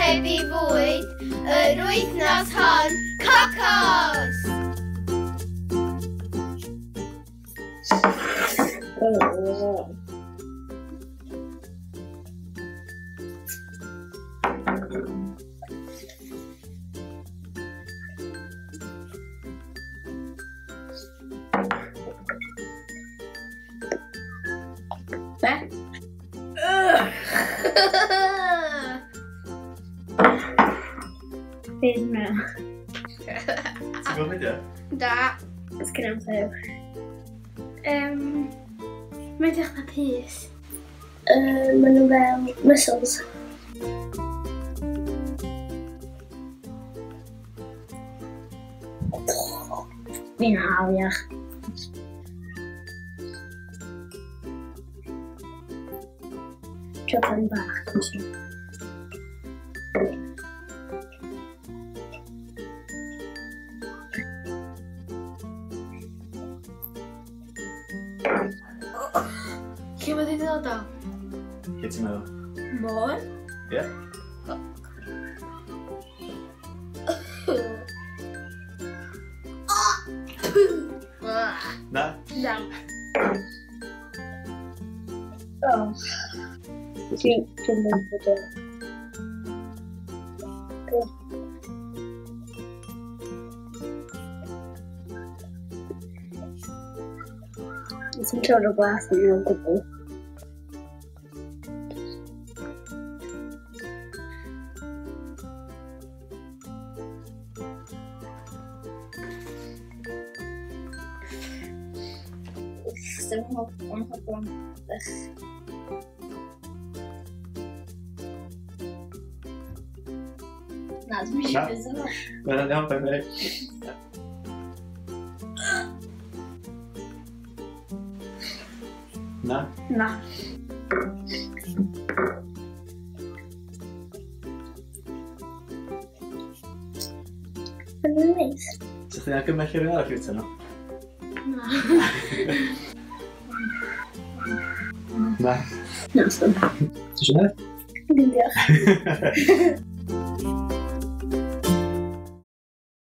archebu fwyd yr wythnos hon, cocos! Be? Be yna? Ti'n gwybod beth yw? Da. Sgynna i'm clue. Mae'n edrych fatha pys. Maen nhw fel mussels. Fi'n afiach. Chopan bach, dwi'n siŵr. Lle mae di dod o? Lle ti'n meddwl? Môr? Ie. Na? Na. Oh. Dwi'n mynd bod o. Ti'n clywed o glas yn nhw'n gwbl. Dim hobron. Na, dwi'n eisiau bys yma. Mae'n iawn, mae'n iawn. Na? Na. Mae'n neis. Sa chdi'n argymell i rywun arall i fwyta nhw? Na. Na. Na, sdim. Ti eisiau neud? Dim diolch.